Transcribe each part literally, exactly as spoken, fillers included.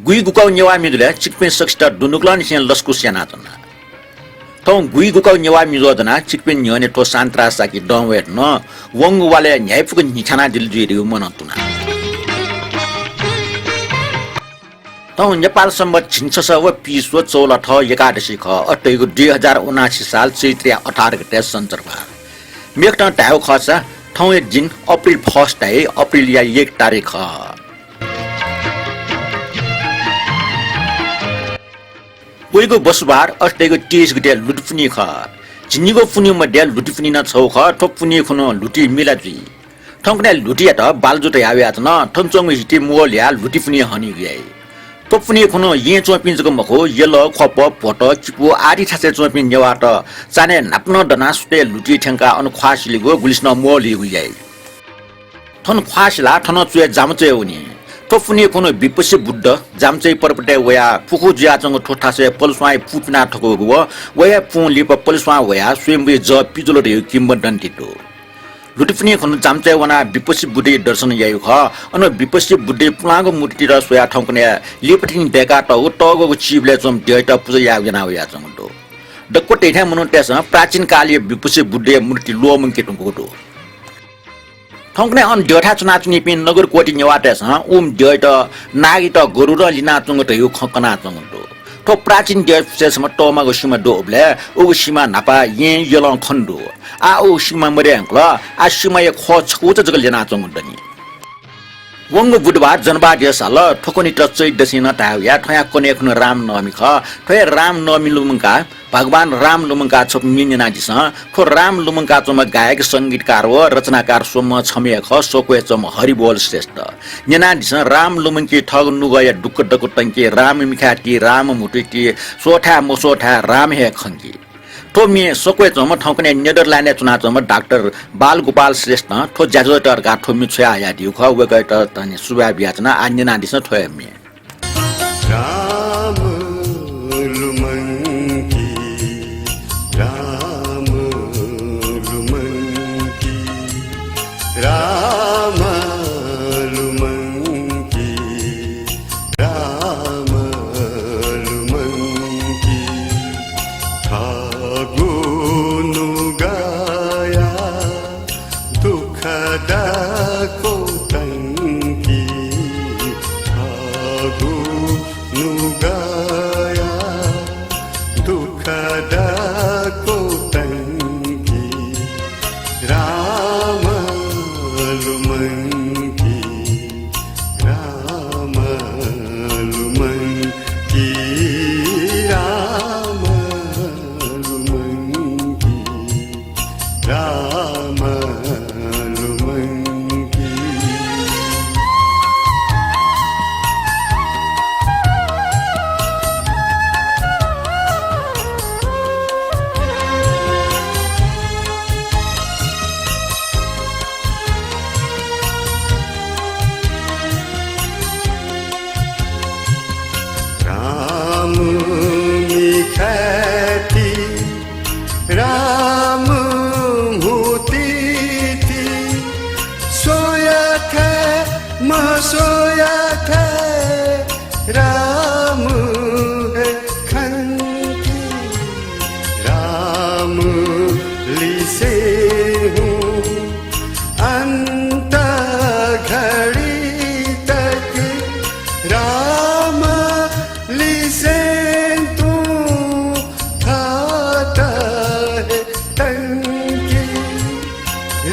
गुइगुकाउ नेवाः मिजुलय् चिकिपिं सकसित दुनुगलंनिसें लसकुस यानाच्वना। थौं गुइगुकाउ नेवाः मिजु दनाः चिकिपिं न्ह्यःने थ्व सान्त्रा साकी दं वये धुन। वंगु वालय् न्ह्याइपुक न्हिथ्यानादिल जुइ धइगु मनं तुना। थौं नेपाल संवत् झिंछसः व पीस्व चौलाथः एकादशी खः। अथे धइगु दुई हजार उनासी साल चैत्रया अठार गते सञ्चरबार। मेगथं धायेगु खःसा थौंया दिं अप्रिल first धाइ, अप्रिलया एक तारिख खः। वइगु बसुबार अथे धइगु तेइस गते लुतिपुन्हि खः। झिंनिगू पुन्हि मध्ये लुतिपुन्हि नं छगू खः। थ्व पुन्हि खुन्हु लुति मिला जुइ। थौंकन्हय् लुतियात बालजु धयावयाच्वन। थन च्वंगु हिति म्वःल्हुयाः लुतिपुन्हि हनीगु याइ। थ्व पुन्हि खुन्हु येँय् च्वंपिं जक मखु, यल, ख्वप, भ्वत, किपु आदि थासय् च्वंपिं नेवाःत चान्हय् न्हापा नं दनाः सुथय् लुति थ्यंकाः अन ख्वाः सिलेगु गुलिसिनं म्वःल्हुइगु याइ। थन ख्वाः सिलाः थनं च्वय् जामचय् वनी। थ्व पुन्हि खुन्हु विपस्सी बुद्ध, जामचय् पर्वतय् वयाः पुखू जुयाच्वंगु थ्व थासय् पलस्वांया पू पिना थकूगु व वया पुं लिपा पलस्वां वयाः स्वयम्भूया जः पिजुल धइगु किंवदन्ती दु। लुतिपुन्हि खुन्हु जामचय् वनाः विपस्सी बुद्धया दर्शन याइगु खः। अन विपस्सी बुद्धया पुलांगु मूर्तित स्वयाः थौंकन्हय् लिपातिनि दय्कातःगु तःग्वःगु चिबलय् च्वंम्ह द्यःयात पुजा यायेगु याना वयाच्वंगु दु। दक्व धइथाय् मनूतय्सं प्राचीन कालया विपस्सी बुद्धया मूर्ति ल्वःमंके धुंकूगु दु। थौंकन्हय् अन द्यःथाय् च्वनाच्वनीपिं नगरकोटया नेवाःतय्सं उम्ह द्यःयात नागयात गरुडं लिनाच्वंगु धइगु खँ कनाच्वंगु दु। थ्व प्राचीन द्यःया फुसय् छम्ह तःमागु सिमा दु। उबलय् उगु सिमा न्हापा येँय् यलं खने दु। आः उगु सिमा मदये धुंकल। आः सिमाया ख्वः छकूचा जक ल्यनाच्वंगु दनि। वंगु बुधबार जनबाद्यः साल थ्व खनित चैत दशैं नं धाये वया। थ्वया कन्हय् खुन्हु रामनवमी खः। थ्वया रामनवमी लुमंकाः भगवान राम लुमंकाः छपु म्ये न्यनादिसँ। थ्व राम लुमंकाच्वंम्ह गायक, संगीतकार व रचनाकार स्वम्ह छम्ह हे खः, सक्वय् च्वंम्ह हरिबोल श्रेष्ठ। न्यनादिसँ, राम लुमंकी थःगु नुगःया दुःख दकु तंकी, राम मिखाय् ति, राम म्हुतुइ ति, स्वथाय् मस्वथाय् राम हे खंकी। थ्व म्ये सक्वय् च्वंम्ह थौंकन्हय् नेदरल्यान्डय् च्वनाच्वंम्ह डाक्टर बालगोपाल श्रेष्ठं थ्व ज्याझ्वःयात धकाः थ्व म्ये छ्वया हयादीगु खः। वय्कःयात तनि सुभाय् बियाच्वना। आः न्यनादिसँ थ्व हे म्ये। राम लुमंकी, राम लुमंकी, राम लुमंकी, राम लुमंकी। थःगु नुगःया दुःख दकु तंकी, थःगु नुगःया दुःख दकु तंकी, राम लुमंकी, राम लुमंकी, राम लुमंकी। राम लुमंकी। राम मिखाय् ति, राम म्हुतुइ ति, स्वयाथाय् मस्वयाथाय् राम हे खंकी। राम लिसे हुँ अन्त घडी तक राम लिसें तुं थःत हे तंकी।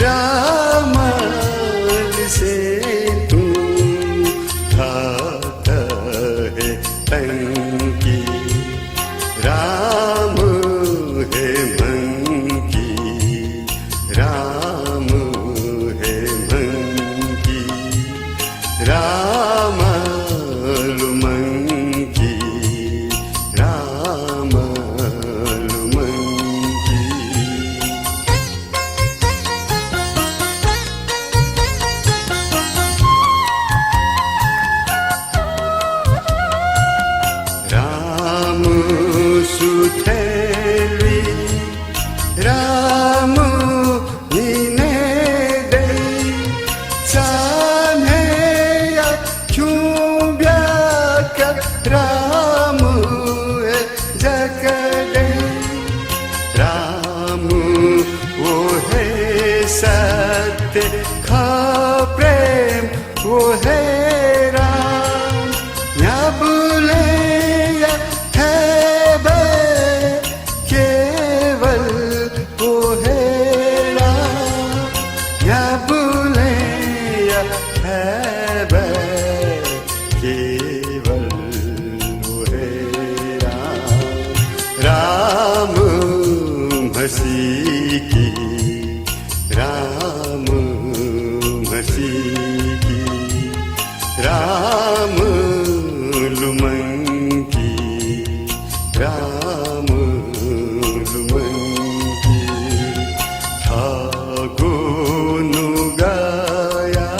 राम लिसें तुं थःत हे तंकी। राम हे मंकी, राम हे मंकी, राम लुमंकी, राम लुमंकी। देखा प्रेम वो है राम, न्याबुलेया थेबे केवल वो है राम, न्याबुलेया थेबे केवल वो है राम, राम म्हसीकी, राम म्हसीकी, राम लुमंकी, राम लुमंकी, थःगु नुगःया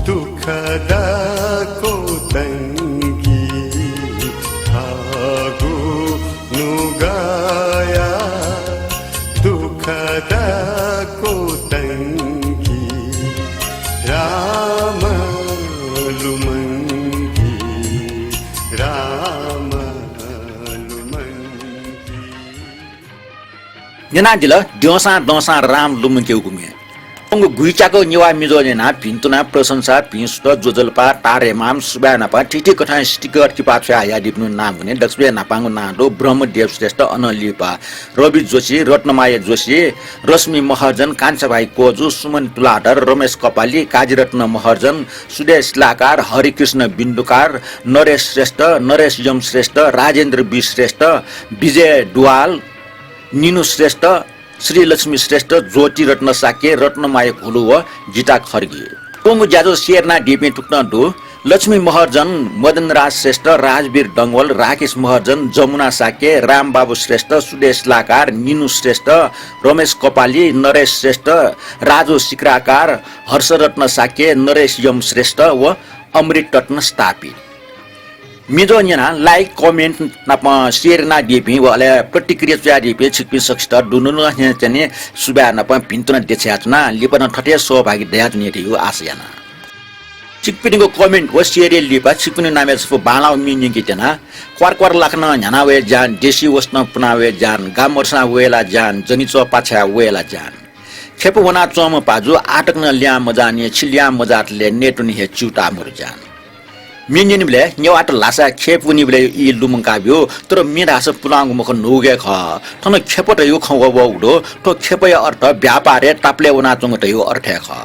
दुःख दक्व तंकी, थःगु नुगःया दुःख दक्व तंकी, राम लुमंकी, राम लुमंकी। न्यनादिल द्यंसां दंसां राम लुमंकेगु म्ये। वंगु गुइच्याकः नेवाः मिजं न्यनाः भिंतुना प्रशंसा, भिंसुत, ज्वजलपा, तारेमाम, सुभाय् न्हापां थीथी कथं sticker किपा छ्वयाहयादीपिनिगु नां वने। दकसिबय् न्हापांगु नां दु ब्रह्मदेव श्रेष्ठ, अनं लिपा रवि जोशी, रत्नमाया जोशी, रश्मि महर्जन, कान्छाभाइ कोजु, सुमन तुलाधर, रमेश कपाली, काजीरत्न महर्जन, सुदेश शिलाकार, हरिकृष्ण बिन्दुकार, नरेश श्रेष्ठ, नरेश यम श्रेष्ठ, राजेन्द्र बी श्रेष्ठ, विजय दुवाल, निनु श्रेष्ठ, श्रीलक्ष्मी श्रेष्ठ, ज्योतिरत्न शाक्य, रत्नमाया घोलु व गीता खड्गी। वंगु ज्याझ्वः share यानादीपिं थुकथं दु, लक्ष्मी महर्जन, मदनराज श्रेष्ठ, राजवीर डंगोल, राकेश महर्जन, जमुना शाक्य, रामबाबु श्रेष्ठ, सुदेश लाकार, निनु श्रेष्ठ, रमेश कपाली, नरेश श्रेष्ठ, राजु सिक्राकार, हर्षरत्न शाक्य, नरेश यम श्रेष्ठ व अमृत रत्न स्थापित। मिजं न्यनाः like, comment नाप share यानादीपिं व अले प्रतिक्रिया च्वयादीपिं छिकपिं सकसित दुनुगलंनिसें सुभाय् नाप भिंतुना देछानाच्वना। लिपा नं थथे सहभागी दयाच्वनी धइगु आशा याना। छिकपिनिगु comment व share या लिपा छिकपिनि नामय् छपु बांलाःगु म्ये न्यंके त्यना। क्वार क्वार लाखं न्ह्याना वये ज्यान, देसी वसतं पुना वये ज्यान, गामर्सां वये ला ज्यान, जनिचः पाछ्याः वये ला ज्यान। खेपु वनाच्वंम्ह भाजु आःतक नं ल्याहां मजाःनि, छि ल्याहां मजाःतले नयेत्वने हे च्यूताः मदु ज्यान। म्ये न्यनेबलय् नेवाःत ल्हासा खेपु वनीबलय् ई लुमंका ब्यु, तर म्ये धाःसा पुलांगु मखु, न्हूगु हे खः। थन खेप धइगु खँ वःगु दु। थ्व खेपया अर्थ व्यापारय् तापालय् वनाच्वंगु धइगु अर्थ हे खः।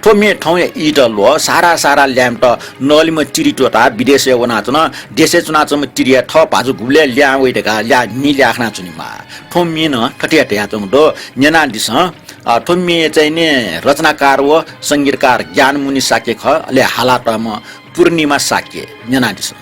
थ्व म्ये थौंया ईत ल्वः, सारा सारा ल्याय्म्हत नलिम्ह तिरि त्वःताः विदेशय् वनाच्वन। देशय् च्वनाच्वंम्ह तिरिया थः भाजु गुबलय् ल्याहां वइ धकाः ल्याः न्हि ल्याः खनाच्वनेमाः। थ्व म्ये नं थथे हे धयाच्वंगु दु, न्यनादिसँ। अ, थ्व म्ये चाहिँ नि रचनाकार व संगीतकार ज्ञानमुनि शाक्य खः, अले हालातःम्ह पूर्णिमा शाक्य। न्यनादिसँ।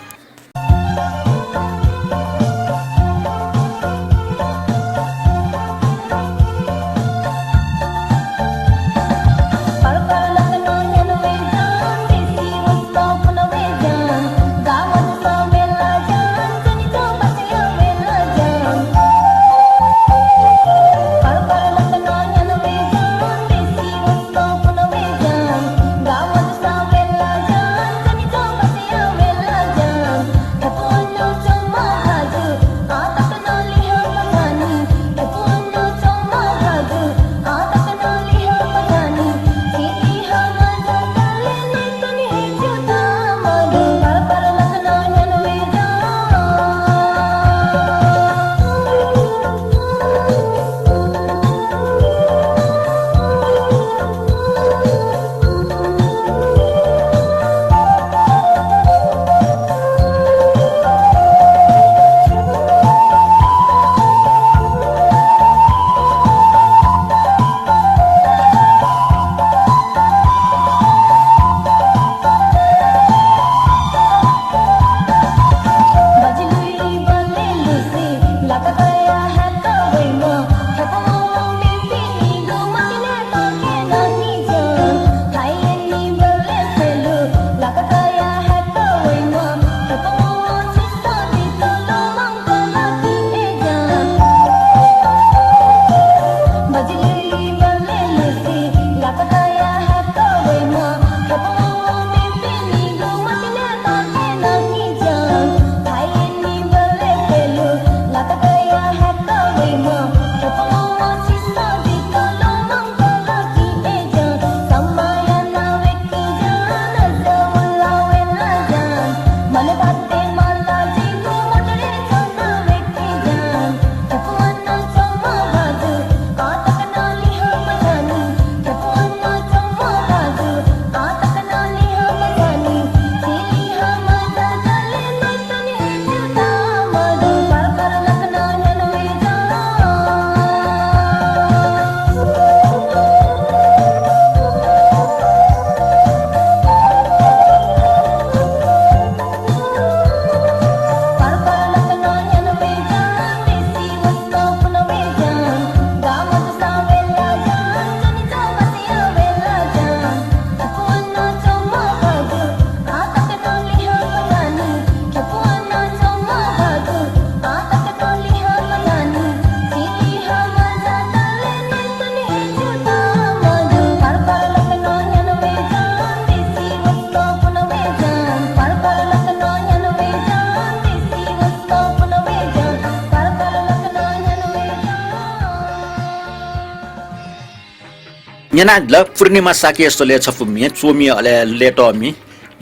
न्यनादिल पूर्णिमा शाक्य सलय् छपु म्ये च्वमि अले लय्‌तःमि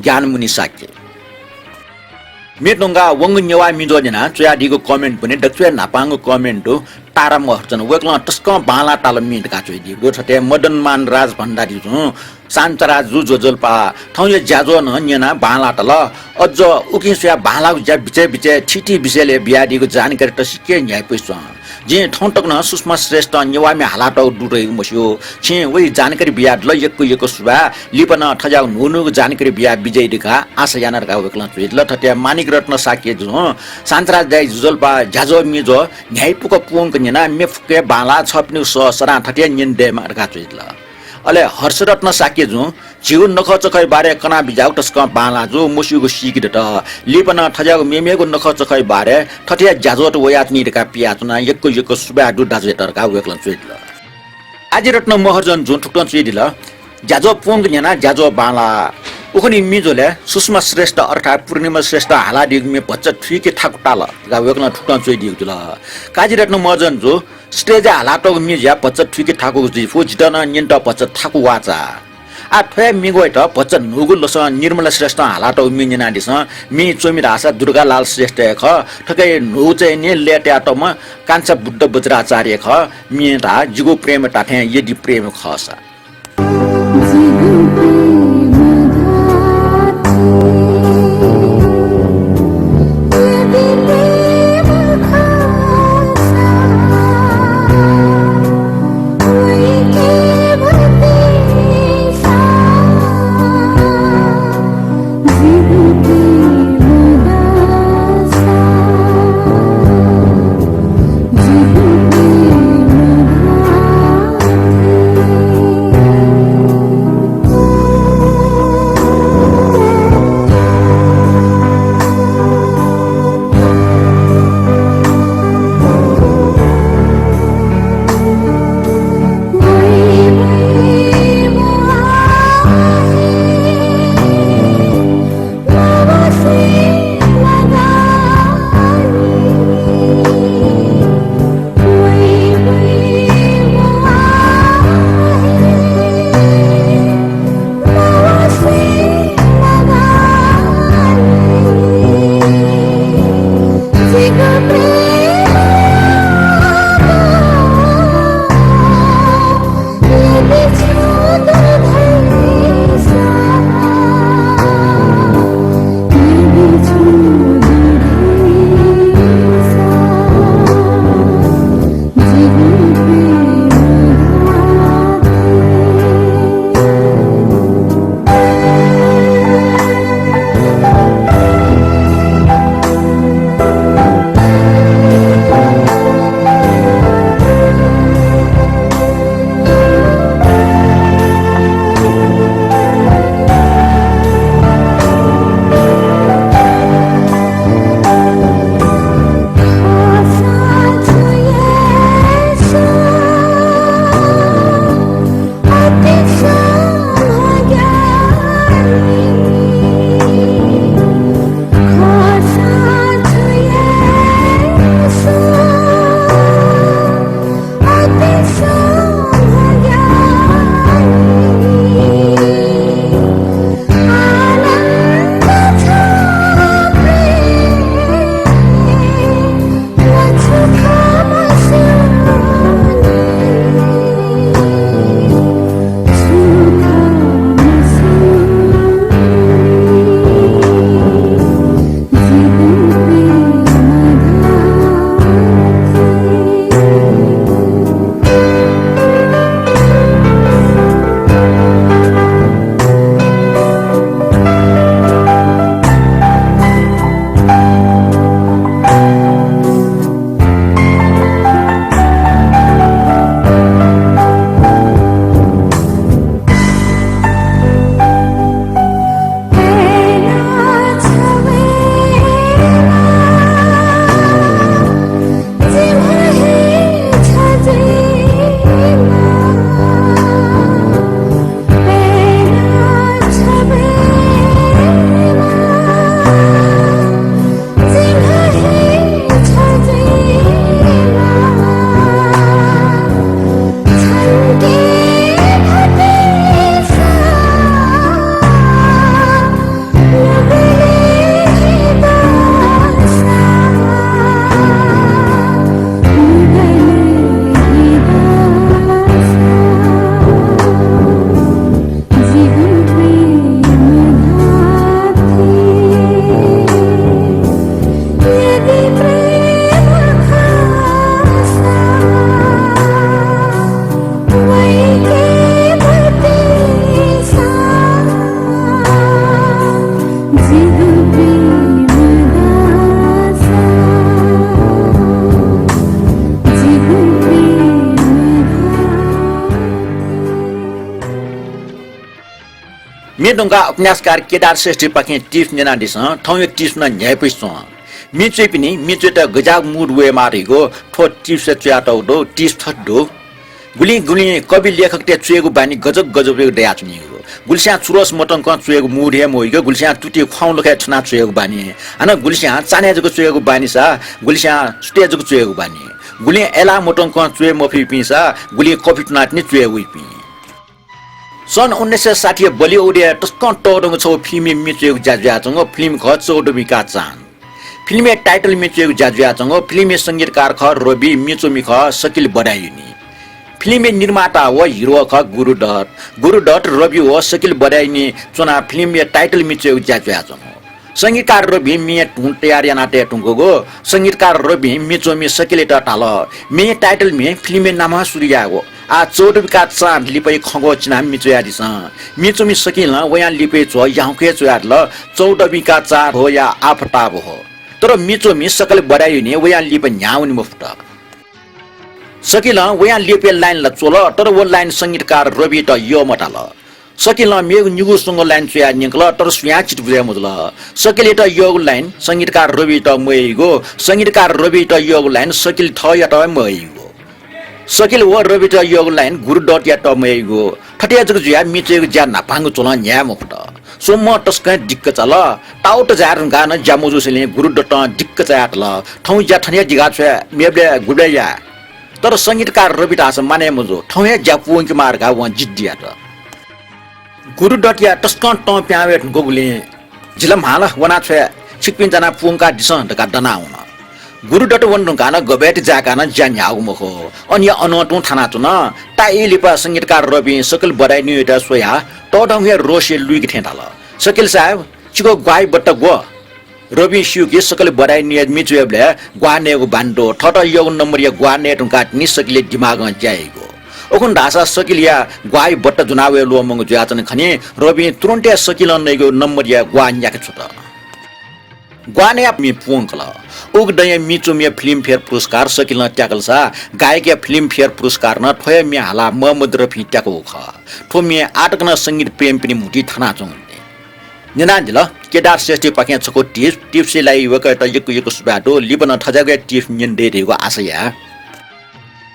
ज्ञानमुनि शाक्य। म्ये त्वंकाः वंगु नेवाः मिजो न्यनाः च्वयादीगु comment पनि दक्वय् न्हापांगु comment दु तारा महर्जन। वय्‌कलं तसकं बांलाः ताल म्ये धकाः च्वयादीगु दु। थथे मदनमान राज भण्डारीजुं शान्तराजु ज्वजलपा थौंया ज्याझ्वः नं न्यनाः बांलाः ताल। अझ उकिं स्वयाः बांलाःगु ज्या बिचय् बिचय् थीथी विषयलय् बियादीगु जानकारी तसकं न्ह्याइपुसे च्वं। जिं थौं तक नं सुषमा श्रेष्ठं नेवाः म्ये हालातःगु दु धइगु मस्यू। छिं वइ जानकारी बियादिल, यक्व यक्व सुभाय्। लिपा नं थज्याःगु न्हून्हूगु जानकारी बिया बिज्याइ धकाः आशा याना धकाः वय्‌कलं च्वयादिल। थथे माणिक रत्न शाक्यजुं शान्तराज दाइ ज्वजलपा ज्याझ्वः मिजो न्ह्याइपुक पूवंक न्यनाः म्ये फुक्क बांलाः, छःपिनिगु सः सदां थथे न्यने दयेमा धकाः च्वयादिल। अले हर्षरत्न शाक्यजुं झीगु नखःचखःया बारे कना बिज्याःगु तसकं बांलाः जू, मस्यूगु सीके दत। लिपा नं थज्याःगु मेमेगु नखःचखःया बारे थथे ज्याझ्वःत वयाच्वनी धकाः पियाच्वना, यक्व यक्व सुभाय् दु दाजुयात धकाः वय्‌कलं च्वयादिल। काजीरत्न महर्जनजुं थुकथं च्वयादिल, ज्याझ्वः पूवंक न्यनाः ज्याझ्वः बांलाः। उखुन्हु मिजोलय् सुषमा श्रेष्ठ अर्थात् पूर्णिमा श्रेष्ठं हालादीगु म्ये भचा थुइके थाकु ताल धकाः वय्‌कलं थुकथं च्वयादीगु जुल। काजीरत्न महर्जनजु stage-य् हालातःगु म्ये जुयाः भचा थुइके थाकुगु जुइफु, जितः नं न्यनेत भचा थाकु वाःचा। आः थ्वया म्येगु वइत भचा न्हूगु लसं निर्मला श्रेष्ठं हालातःगु म्ये न्यनादिसँ। म्ये च्वमि धाःसा दुर्गालाल श्रेष्ठ हे खः। थुकी न्हूगु चाहिँ नि लय्‌तयातःम्ह कान्छा बुद्ध वज्राचार्य खः। म्ये धाः जिगु प्रेम धात्थें यदि प्रेम खःसा। म्ये धुंकाः उपन्यासकार केदार श्रेष्ठपाखें tips न्यनादिसँ, थौंया tips नं न्ह्याइपुसे च्वँ। म्ये च्वइपिनि म्ये च्वयेत गज्याःगु mood वयेमाः धइगु थ्व tipsय् च्वयातःगु दु, tips थथे दु। गुलिं गुलिं कवि लेखकतय् च्वयेगु बानी गजब गजबयागु दयाच्वनीगु। गुलिस्यां चुरोस मतंकं च्वयेगु mood हे मवइगु, गुलिस्यां तुति ख्वाउँलखय् थ्यनाः च्वयेगु बानी। हानं गुलिस्यां चान्हय् जक च्वयेगु बानी सा, गुलिस्यां सुथय् जक च्वयेगु बानी। गुलिं अय्लाः मतंकं च्वये मफइपिं सा, गुलिं कफि तुनातिनि च्वये वइपिं। सन् उन्नाइस सय साठीया Bollywoodया तसकं तःधंगु छगू फिल्मय् म्ये च्वयेगु ज्या जुयाच्वंगु। फिल्म खः चौदहवीं का चाँद। फिल्मया title म्ये च्वयेगु ज्या जुयाच्वंगु। फिल्मया संगीतकार खः रवि, म्ये च्वमि खः सकिल बदायुनी। फिल्मया निर्माता व hero खः गुरुदत्त। गुरुदत्त, रवि व सकिल बदायुनी च्वनाः फिल्मया title म्ये च्वयेगु ज्या जुयाच्वंगु। संगीतकार रविं म्येया धुन तयार यानातये धुंकूगु। संगीतकार रविं म्ये च्वमि सकिलयात धाल, म्येया title म्ये फिल्मया नामं सुरु यायेगु। आः चौदहवीं का चाँद लिपाया खँग्वः चिनाः म्ये च्वयादिसँ। म्ये च्वमि सकिलं वयां लिपाया झ्वः याउँक हे च्वयादिल, चौदहवीं का चाँद हो या आफताब हो। तर म्ये च्वमि सकिल बदायुनी वयां लिपा न्ह्याः वने मफुत। सकिलं वयां लिपाया line ला च्वल, तर व line संगीतकार रवियात यः मताल। सकिलं मेगु निगू स्वंगू line च्वयाः न्यंकल, तर सुयां चित्त बुझे मजुल। सकिलयात यःगु line संगीतकार रवियात मयइगु, संगीतकार रवियात यःगु line सकिल थःयात मयइगु। सकिल व रवियात यःगु line गुरुदत्तयात मयइगु। थथे जक जुयाः म्ये च्वयेगु ज्या न्हापांगु झ्वलं न्ह्याये मफुत। स्वम्हं तसकं दिक्क चाल। ताउत झाये धुंकाः नं ज्या मजूसेंलि गुरुदत्तं दिक्क चायाः धाल, थौं ज्या थन हे दिघा छ्वये, मेबलय् गुबलय् याये। तर संगीतकार रवियात धाःसा मानय् मजू, थौं हे ज्या पूवंकेमाः धकाः वं जिद्दी यात। गुरुदत्तया तसकं तं पिहां वये धुंकूगुलिं, जि ला म्हां ला वना छ्वये, छिकपिं जानाः पूवंकादिसँ धकाः दनाः वन। गुरुदत्त वने धुंकाः नं गबय् ति जाय्काः नं ज्या न्ह्याःगु मखु। अन हे अनं तुं थानाच्वन। ताःई लिपा संगीतकार रविं सकिल बदायुनीयात स्वयाः तःधंगु हे रोषय् लुइके थें धाल, सकिल साहेब, छिगु ग्वाःया बट्टा ग्व? रविं स्यू कि सकिल बदायुनीया म्ये च्वयेबलय् ग्वाः नयेगु बानी दु। थःत यःगु नम्बरया ग्वाः नये धुंकाः तिनि सकिलया दिमागं ज्या याइगु। उखुन्हु धाःसा सकिलया ग्वाःया बट्टा ज्वना वये ल्वःमंगु जुयाच्वन खनी। रविं तुरुन्त हे सकिलं नइगु नम्बरया ग्वाः न्याके छ्वत। ग्वाः नयाः म्ये पूवंकल। उगु दँय् म्ये च्वमिया फिल्मफेयर पुरस्कार सकिलं त्याकल सा, गायकया फिल्मफेयर पुरस्कार नं थ्व हे म्ये हालाः मदरफिं त्याकूगु खः। थ्व म्ये आः तक नं संगीत प्रेमीपिनि म्हुतुइ थानाच्वंगु दु। न्यनादिल, केदार श्रेष्ठपाखें छकू tips, tipsया लागि वय्कःयात यक्व यक्व सुभाय् दु। लिपा नं थज्याःगु हे tips न्यने दइ धइगु आशा याये।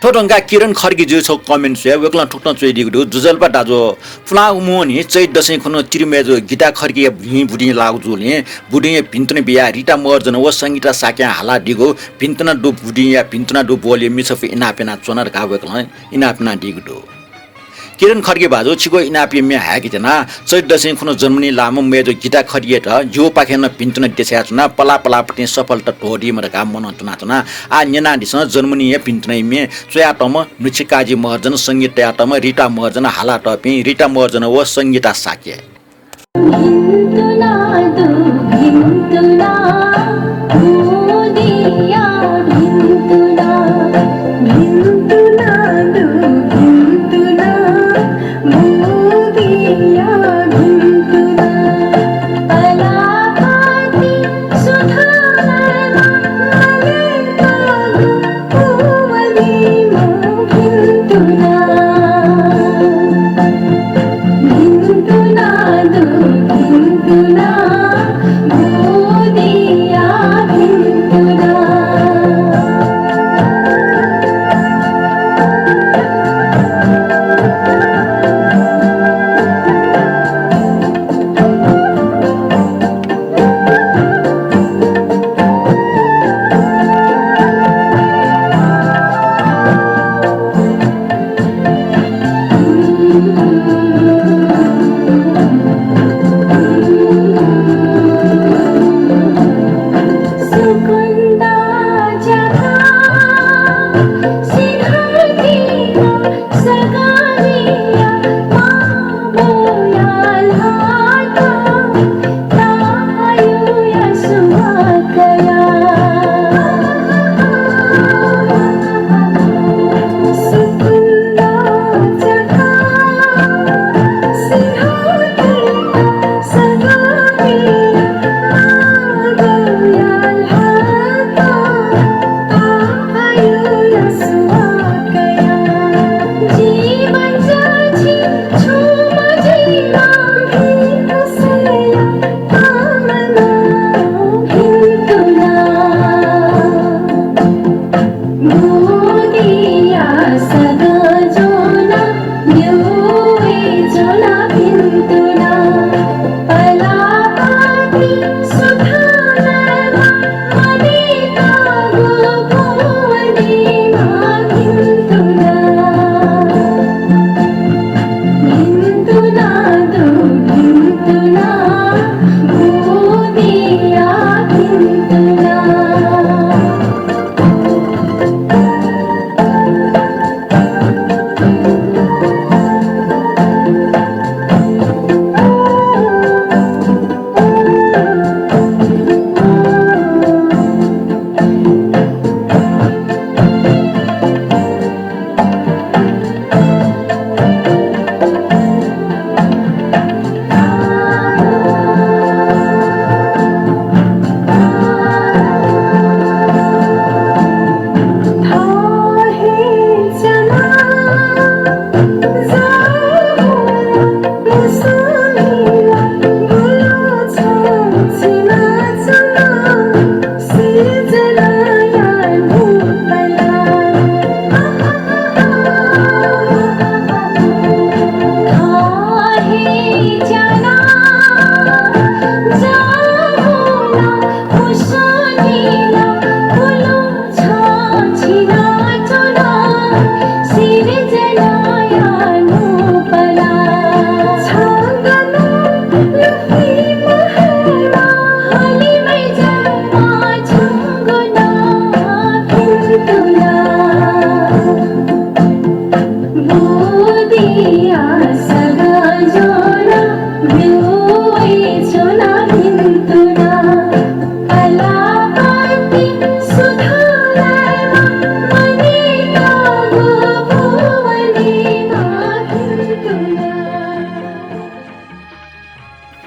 थ्व धुंकाः किरण खड्गीजुया छगू comment स्वये। वय्कलं थुकथं च्वयादीगु दु, जुजलपा दाजु, पुलांगु मोहनी चैत दशैं खुन्हु तिरिमय्जु गीता खड्गीया भिं बुदिं लाःगु जूलिं बुदिंया भिन्तुना बियाः रिता महर्जन व संगीता शाक्यं हालादीगु भिन्तुना दु बुदिंया भिन्तुना दु बोलया मिछापु इनाप यानाच्वना धकाः वय्कलं इनाप यानादीगु दु। किरण खड्गी भाजु, छिगु इनापया म्ये हाय्के ज्यना। चैत दशैं खुन्हु जर्मनी लाःम्ह मय्जु गीता खड्गीयात जिगुपाखें नं भिन्तुना देछानाच्वना। पलाः पलाःपतिं सफलता त्वःदीमा धकाः मनं तुनाच्वना। आः न्यनादिसँ, जर्मनीया भिन्तुनाया म्ये च्वयातःम्ह नुछिकाजी महर्जन, संगीत तयातःम्ह रिता महर्जन, हालातःपिं रिता महर्जन व संगीता शाक्य। भिन्तुना दु, भिन्तुना, बुदिंया भिन्तुना। भिन्तुना दु, भिन्तुना, बुदिंया भिन्तुना। पलाःपतिं सुथांम्ह मय्जु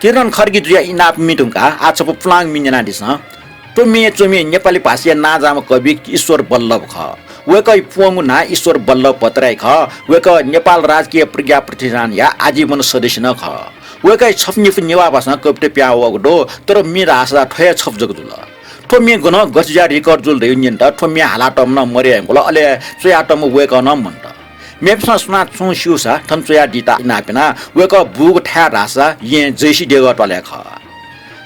किरण खड्गीजुया इनाप म्ये धुंकाः आः छपु पुलांगु म्ये न्यनादिसँ। थ्व म्ये च्वमि नेपाली भाषाया नांजाःम्ह कवि ईश्वर वल्लभ खः। वय्कःया पूवंगु नां ईश्वर वल्लभ भट्टराई खः। वय्कः नेपाल राजकीय प्रज्ञा प्रतिष्ठानया आजीवन सदस्य नं खः। वय्कःया छपु निपु नेवाः भाषां कविता पिहां वःगु दु, तर म्ये धाःसा थ्व हे छपु जक जुल। थ्व म्ये गनं गथे जुयाः record जुल धइगु न्यनेत थ्व म्ये हालातःम्ह नं मदयेगु ला, अले च्वयातःम्ह वय्कः नं मन्त। मेपिन्सं सुनां छुं स्यूसा थन च्वयादीत इनाप याना। वय्कः बूगु थाय् धाःसा येँ जैसी देगः त्वालय् खः।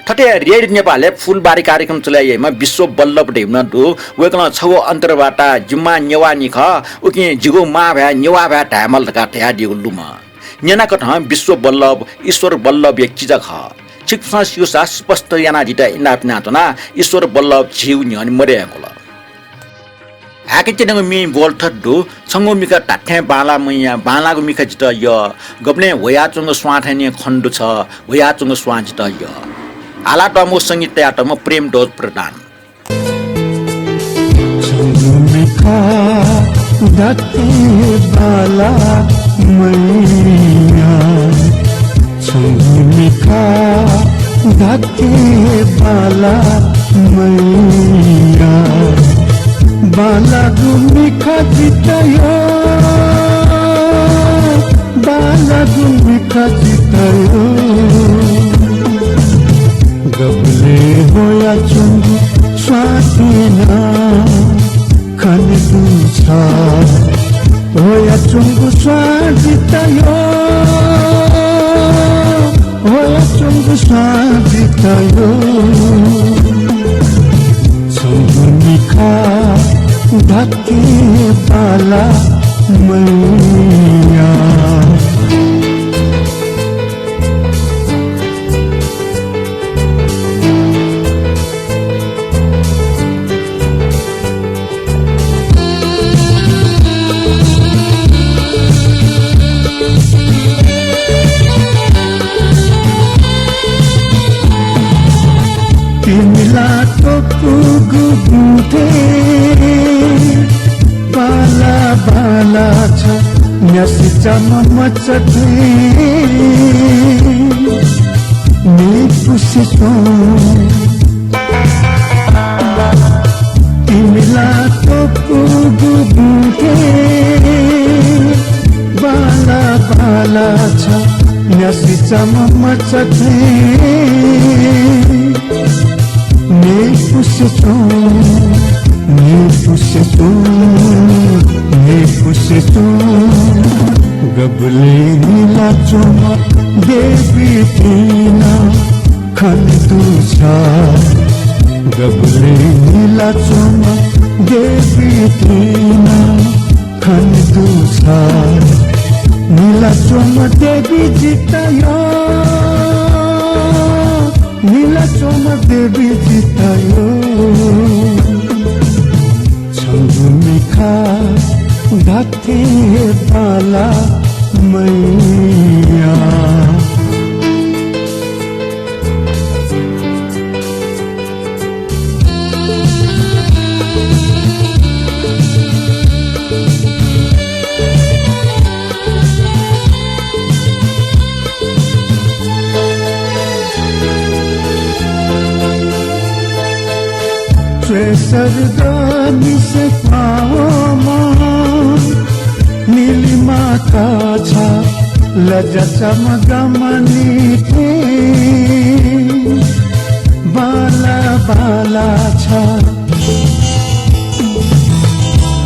थथे रेडियो नेपालय् फूलबारी कार्यक्रम चले याइम्ह विश्व वल्लभ धइम्ह नं दु। वय्कलं छगू अन्तर्वार्ता जिमि मां नेवाःनि खः, उकिं जिगु मांभाय् नेवाःभाय् धायेमाल धकाः धयादीगु लुमं। न्यनाकथं विश्व वल्लभ ईश्वर वल्लभया किजा खः। छिकपिन्सं स्यूसा स्पष्ट यानादीत इनाप यानाच्वना, ईश्वर वल्लभ झीगु न्ह्यःने मदयेगु ला। हाकनं च्वनागु म्ये बोल थथे दु। छंगु मिखा धात्थें बांलाः मयः, बांलाःगु मिखा जितः यः। गबलें ह्वयाच्वंगु स्वां थें निं खने दु छ, ह्वयाच्वंगु स्वां जितः यः। हालातःम्ह संगीत तयातःम्ह प्रेमध्वज प्रधान। छंगु मिखा धात्थें बांलाः मयः। छंगु मिखा धात्थें बांलाः मयः। बांलाःगु मिखा जितः यः, बांलाःगु मिखा जितः यः। गबलें ह्वयाच्वंगु स्वां थें निं खने दु छ, ह्वयाच्वंगु स्वां जितः यः, ह्वयाच्वंगु स्वां जितः यः। छंगु मिखा धात्थें बांलाः मयः। तिमिला त्वपुगु बुँथे बांलाः बांलाः छ, न्यासि चाम मचा थें म्ये पुसे च्वं। तिमिला त्वपुगु बुँथे बांलाः बांलाः छ, न्यासि चाम मचा थें म्ये पुसे च्वं, म्ये पुसे च्वं, म्ये पुसे च्वं। गबलें निला च्वंम्ह देवी तिना खने दु छ, गबलें निला च्वंम्ह देवी तिना खने दु छ। निला च्वंम्ह देवी जितः यः, निला च्वंम्ह देवी जितः यः। छंगु मिखा धात्थें बांलाः मयः। च्वय् सर्गनिसें क्वहां वःम्ह निलिमा का छ, लज्या चाम गमनि थें बांलाः बांलाः छ।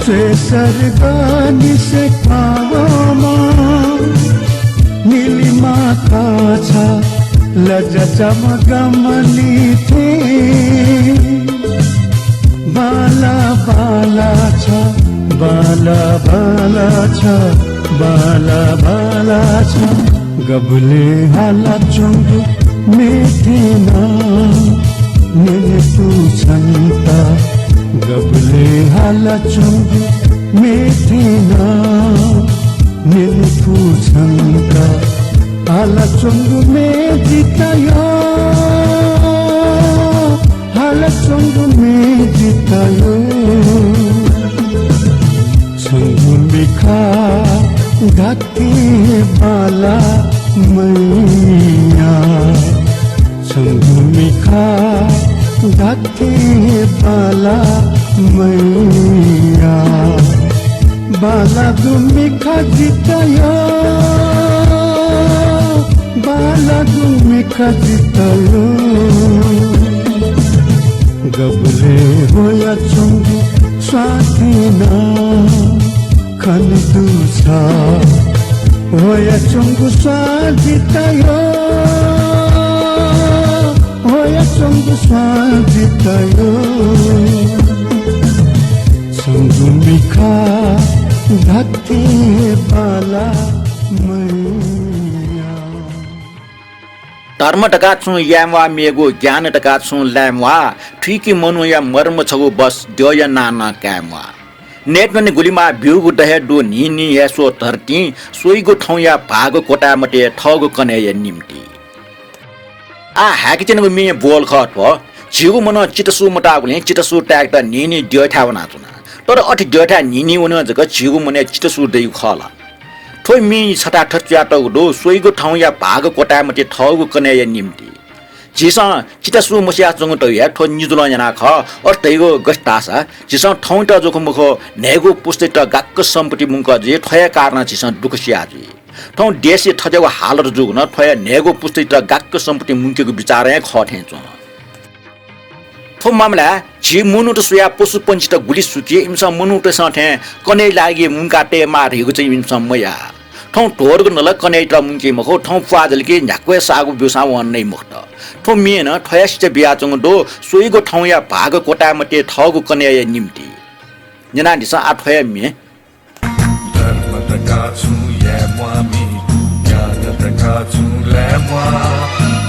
च्वय् सर्गनिसें क्वहां वःम्ह निलिमा माता छ लजा चमगमली थें। बाला बाला छ, बाला बाला छ, बाला बाला छ। गबलें हालाच्वंगु मेथें नं न्यने फु छन्त। गबलें हालाच्वंगु मेथें नं न्यने फु छन्त। हालाच्वंगु मे जितयो, हालाच्वंगु मे जितयो। छंगु मिखा धात्थें बाला मैया। छंगु मिखा धात्थें बाला मैया। बालागु मिखा जितयो, बालागु मिखा जितयो। गबलें ह्वयाच्वंगु स्वां थें नं खने दुसा। ह्वयाच्वंगु स्वां जितयो, ह्वयाच्वंगु स्वां जितयो। छंगु मिखा धात्थें बाला मैया। धर्म धकाः छुं याये म्वाः मेगु, ज्ञान धकाः छुं लाये म्वाः। थुइकी मनूया मर्म छगू बस, द्यःया नां नं काये म्वाः। नयेत्वने गुलिमाः ब्यूगु द हे दु न्हिं न्हिं हे स्व धर्तीं, स्वइगु थौंया भाग क्वताये मते थःगु कन्हय्‌या निंतिं। आः हाय्‌काच्वनेगु मिया बोल खः थ्व। झीगु मनं चित्तसू मताःगुलिं चित्तसू ताय्‌केत न्हिं न्हिं द्यःथाय् वनाच्वना। तर अथे द्यःथाय् न्हिं न्हिं वनेगु जक झीगु मनय् चित्तसू दइगु खः ला? थ्व मिइ छथाय् थथे च्वयातःगु दु, स्वइगु थौंया भाग क्वताये मते थःगु कन्हय्‌या निंतिं। झीसं चित्तसू मछियाच्वंगु धइगु हे थ्व निजुलं याना खः। अथे धइगु गथे धाःसा, झीसं थौंयात जक मखु, न्हय्‌गू पुस्तायात गाक्क सम्पत्ति मुंकः जुइ, थ्व हे कारणं झीसं दुःख सिया जुइ। थौं देशय् थज्याःगु हालत जूगु नं थ्व हे न्हय्‌गू पुस्तायात गाक्क सम्पत्ति मुंकेगु विचारं हे खः थें च्वं। थ्व मामलाय् झी मनूत स्वयाः पशुपंक्षीत गुलि सुकी, इमिसं मनूतय्‌सं थें कन्हय् लागिं मुंका तयेमाः धइगु चाहिँ इमिसं मयाः। थौं ध्वदुगु नं ला कन्हय्‌यात मुंकी मखु, थौं प्वाः जल कि न्ह्याक्व हे साःगु ब्यूसां वं नइ मखुत। थ्व मिं नं थ्व हे सिचा बियाच्वंगु दु, स्वइगु थौंया भाग क्वताये मते थःगु कन्हय्‌या निंतिं। न्यनादिसँ आः थ्व हे मिं। धर्म धकाः छुं याये म्वाःमि, ज्ञान धकाः छुं लाये म्वाः।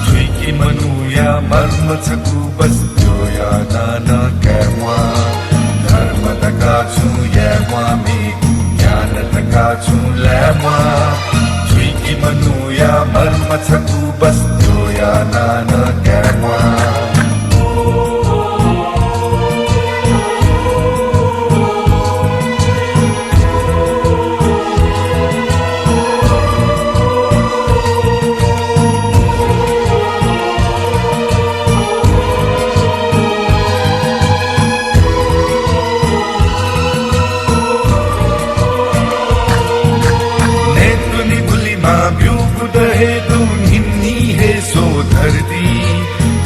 थुइकी मनूया मर्म छकू बस द्यःया नां नं काये म्वाः। धर्म धकाः छुं याये म्वाःमि, ज्ञान धकाः छुं लाये म्वाः। थुइकी मनूया मर्म छकू बस द्यःया नां नं काये म्वाः। नयेत्वने गुलिमाः ब्यूगु द हे दु न्हिं न्हिं हे स्व धर्तीं।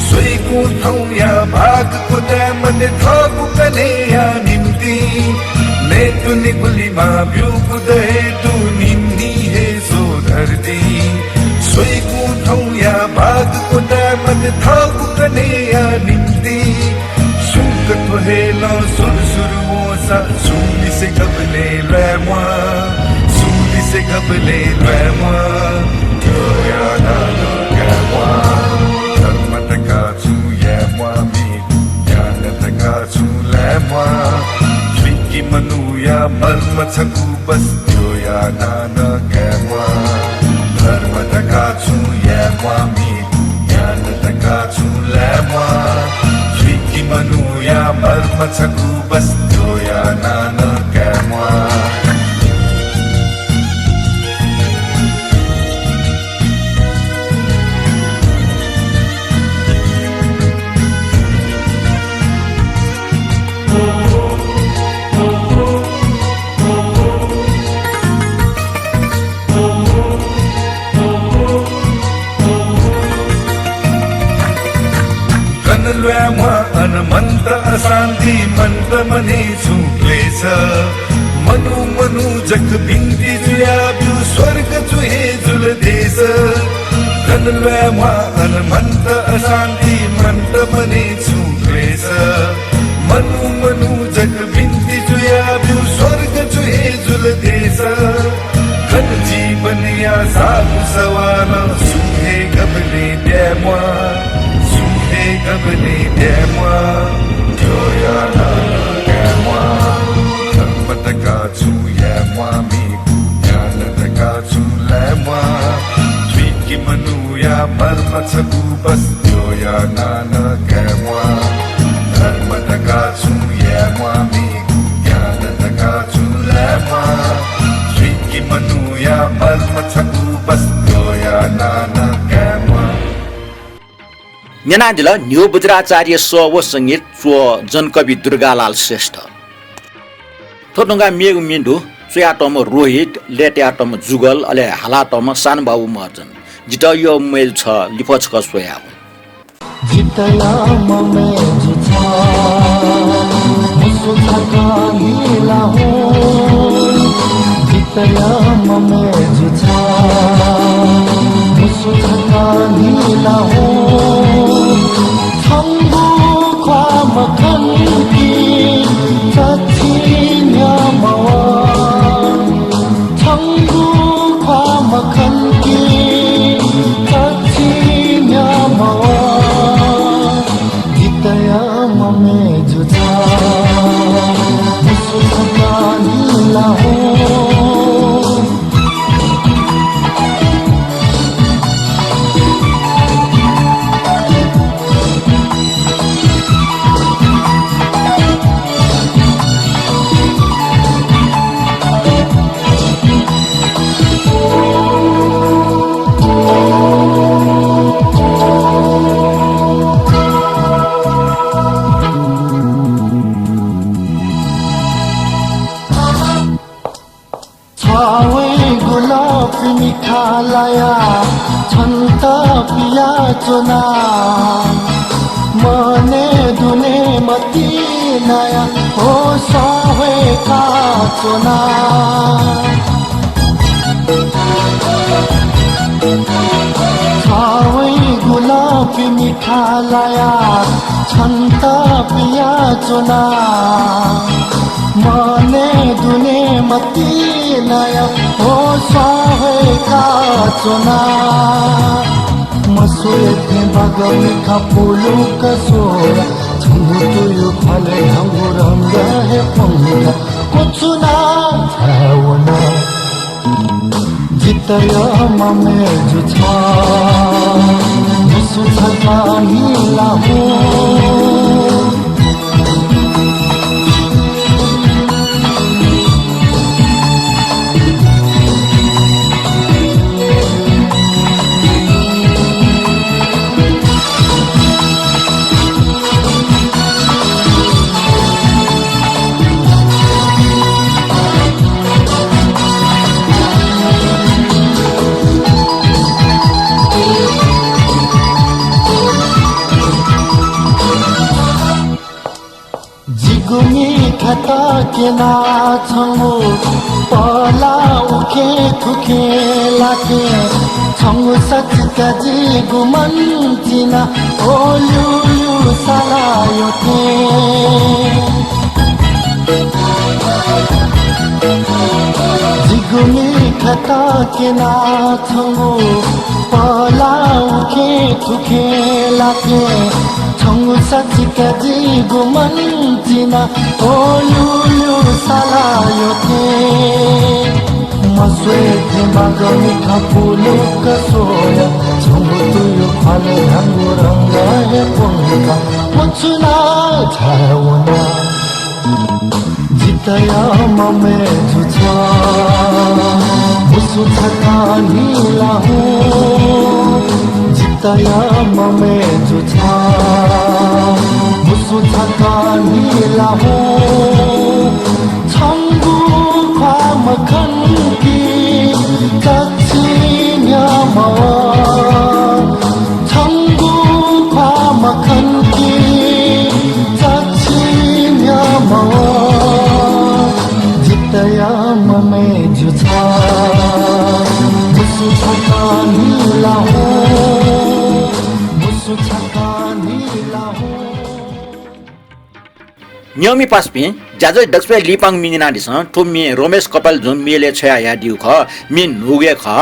स्वइगु थौंया भाग क्वताये मते थःगु कन्हय्‌या निंतिं। नयेत्वने गुलिमाः ब्यूगु द हे दु न्हिं न्हिं हे स्व धर्तीं। स्वइगु थौंया भाग क्वताये मते थःगु कन्हय्‌या निंतिं। सुंक थ्व हे लं सुरु सुरु वंसा सुं लिसे गबलें ल्वाये म्वाः, सुं लिसे गबलें ल्वाये म्वाः। द्यःया नां नं काये म्वाः। धर्म धकाः छुं याये म्वाःमि, ज्ञान धकाः छुं लाये म्वाः। थुइकी मनूया मर्म छकू बस द्यःया नां नं काये म्वाः। धर्म धकाः छुं याये म्वाःमि, ज्ञान धकाः छुं लाये म्वाः। थुइकी मनूया मर्म छकू बस द्यःया नां नं काये म्वाः। गन ल्वाये म्वाः अन मन्त अशान्ति, मन्त मनय् छुं क्लेश। मनू मनू जक बिन्ति जुयाब्यु, स्व स्वर्ग छु हे जुल देश, धन ल्वाये म्वाः अन मन्त अशान्ति, मन्त मने छुं क्लेश। मनू मनू जक बिन्ति जुयाब्यु, स्वर्ग छु हे जुल देश। धन जीवनया सागु सवालं सुखे गबलें ब्याये म्वाः, सुखे गबलें ब्याये म्वाः, द्यःया नां काये म्वाः। धर्म धकाः छुं याये म्वाः मेगु, ज्ञान धकाः छुं लाये म्वाः। थुइके मनूया मर्म छगू बस, द्यःया नां काये म्वाः। धर्म धकाः छुं याये म्वाः मेगु, ज्ञान धकाः छुं लाये म्वाः। थुइके मनूया मर्म छगू बस, द्यःया नां काये म्वाः। न्यनादिल न्ह्यू वज्राचार्य सः व संगीत च्वः जनकवि दुर्गालाल श्रेष्ठ। थ्व धुंकाः मेगु म्ये दु, च्वयातःम्ह रोहित, लय्‌तायातःम्ह जुगल, अले हालातःम्ह सानबाबु महर्जन। जितः यःम्ह मय्‌जु छ, लिफः छकः स्वयाः हुँ। जितः यःम्ह मय्‌जु छ, मुसु छकः न्हिला हुँ। जितः यःम्ह मय्‌जु छ, मुसु छकः न्हिला हुँ। छंगु ख्वाः मखंकी, चच्छि न्ह्यः मवः। छंगु ख्वाः मखंकी, चच्छि न्ह्यः मवः। जितः यःम्ह मय्‌जु छ, मुसु छकः न्हिला हुँ। छ्वयेगु लःपि मिखा लायाः छन्त पियाच्वना। मनय् दुने मतिनाया होश ह्वय्‌काच्वना। छ्वयेगु लःपि मिखा लायाः छन्त पियाच्वना। मनय् दुने मतिनाया होश ह्वय्‌काच्वना। मस्वये थें बागः मिखा पुलुक्क स्वया, छंगु तुयु ख्वालय् न्ह्यागु रंग हे प्वंकाः क्वछुना झाये वना। जितः यःम्ह मय्‌जु छ, मुसु छकः न्हिला हुँ। जिगु मिखात क्यना छंगु पला उखें थुखें लाकें, छंगु सचिका जिगु मन चिना ओ ल्यूल्यू साला यःथें। जिगु मिखात क्यना छंगु पला उखें थुखें लाकें, छंगु सचिका जिगु मन चिना ओ ल्यूल्यू साला यःथें। मस्वये थें बागः मिखा पुलुक्क स्वया, छंगु तुयु ख्वालय् न्ह्यागु रंग हे प्वंकाः क्वछुना झाये वना। जितः यःम्ह मय्‌जु छ, मुसु छकः न्हिला हुँ। जितः यःम्ह मय्‌जु छ, मुसु छकः न्हिला हुँ। छंगु ख्वाः मखंकी, चच्छि न्ह्यः मवः। छंगु ख्वाः मखंकी, चच्छि न्ह्यः मवः। जितः यःम्ह मय्‌जु छ, न्यंमि पासापिं, ज्याझ्वः दक्वसिबय् लिपांगु म्ये न्यनादिसँ। थ्व म्ये रमेश कपालजुं mail-य् छ्वयाहयादीगु खः। म्ये न्हूगु हे खः।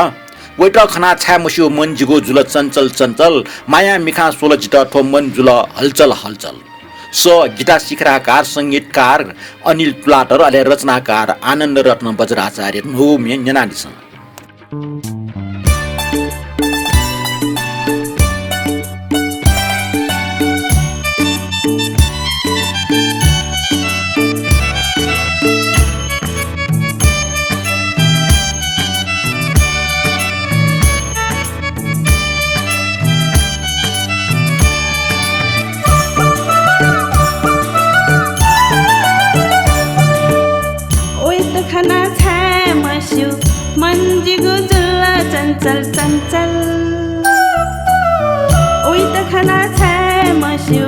वइत खनाः छाय् मस्यू मन जिगु जुल चञ्चल चञ्चल, माया मिखां स्वल जितः थ्व मन जुल हलचल हलचल। सः गीता शिखराकार, संगीतकार अनिल तुलाधर, अले रचनाकार आनन्द रत्न बज्राचार्य। न्हूगु म्ये न्यनादिसँ। वइत खनाः छाय् मस्यू मन जिगु जुल चञ्चल चञ्चल। वइत खनाः छाय् मस्यू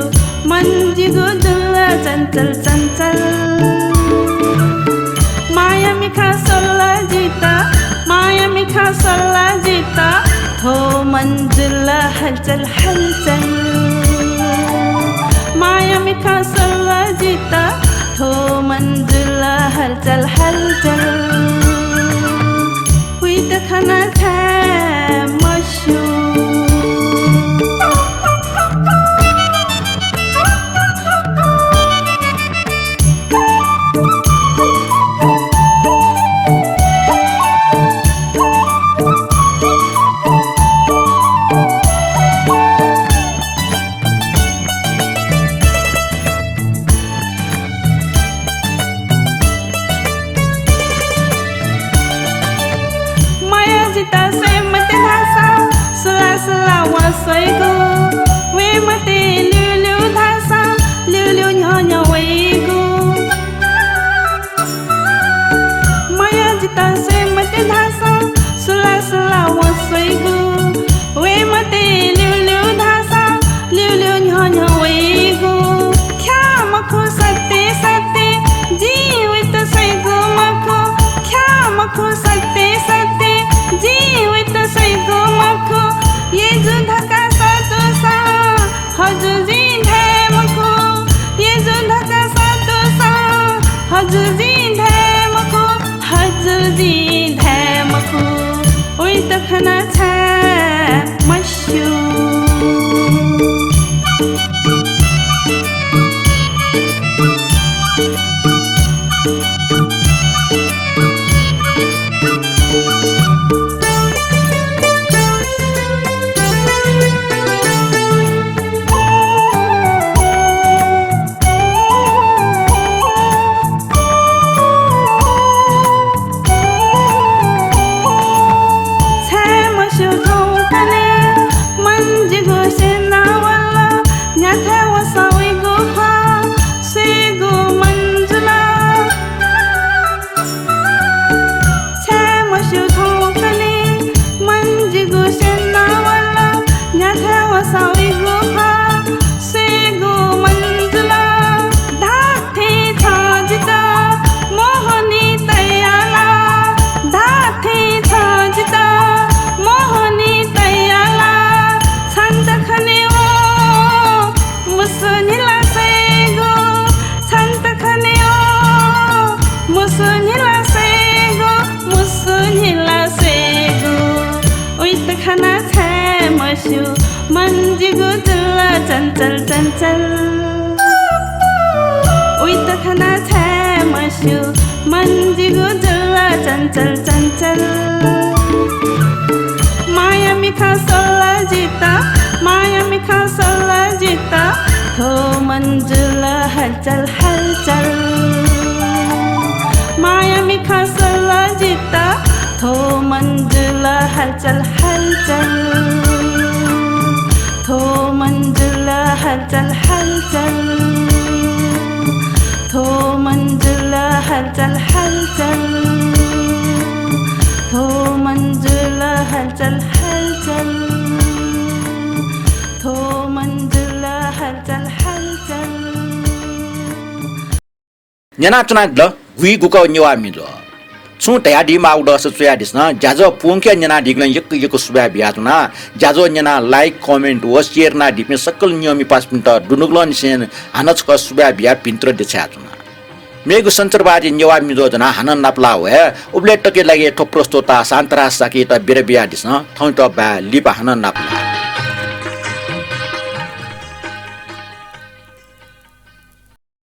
मन जिगु जुल चञ्चल चञ्चल। माया मिखां स्वल जितः, माया मिखां स्वल जितः, थ्व मन जुल हलचल हलचल। माया मिखां स्वल जितः, थ्व मन जुल हलचल हलचल। वइत खनाः छाय् मस्यू। मयः जितः स्वये मते धाःसा सुला सुला वं स्वइगु, वये मते ल्यूल्यू धाःसा ल्यूल्यू न्ह्यः न्ह्यः वइगु। मयः जितः स्वये मते धाःसा सुला सुला वं स्वइगु, वये मते ल्यूल्यू धाःसा ल्यूल्यू न्ह्यः न्ह्यः वइगु। ख्याः मखु सत्य सत्य, जिं वइत स्वइगु मखु। ख्याः मखु सत्य सत्य, जिं वइत स्वइगु मखु। यजु धकाः सःतूसां हजुर जिं धाये मखु। यजु धकाः सःतूसां हजुर जिं धाये मखु। हजुर जिं धाये मखु। वइत खनाः छाय् मस्यू। छाय् मस्यू थौंकन्हय् मन जिगु स्यनावल, न्ह्याथाय् वसः वइगु खः, स्वयेगु मन जुल। छाय् मस्यू थौंकन्हय् मन जिगु स्यनावल, न्ह्याथाय् वसः वइगु खः, स्वयेगु मन जुल। धात्थें छं जितः मोहनी तयाला, धात्थें छं जितः मोहनी तयाला। छन्त खनेवं मुसु न्हिला स्वयेगु, छन्त खनेवं मुसु न्हिला स्वयेगु, मुसु न्हिला स्वयेगु। वइत खनाः छाय् मस्यू मन जिगु जुल चञ्चल चञ्चल। वइत खनाः छाय् मस्यू मन जिगु जुल चञ्चल चञ्चल। माया मिखां स्वल जितः, माया मिखां स्वल जितः, थ्व मन जुल हलचल हलचल। माया मिखां स्वल जितः, थ्व मन जुल हलचल हलचल। थ्व मन जुल हलचल हलचल। थ्व मन जुल हलचल हलचल। थ्व मन जुल हलचल हलचल। थ्व मन जुल हलचल हलचल। न्यनाच्वनादिल गुइगुक नेवाः म्ये ल्वः। छुं धयादी माःगु दःसा च्वयादिसँ। ज्याझ्वः पूवंके न्यनादीगुलिं यक्व यक्व सुभाय् बियाच्वना। ज्याझ्वः न्यनाः like, comment व share यानादीपिं सकल नियमि पासापिन्त दुनुगलंनिसें हानं छकः सुभाय् बियाः भिंतुर देछायाच्वना। मेगु सञ्चारवादी नेवाः म्ये ज्वनाः हानं नापलाः वये। उबलय् तकया लागि थ्व प्रस्तोता शान्तराज शाक्ययात बिदा बियादिसँ। थौंयात बाय्, लिपा हानं नापलाः।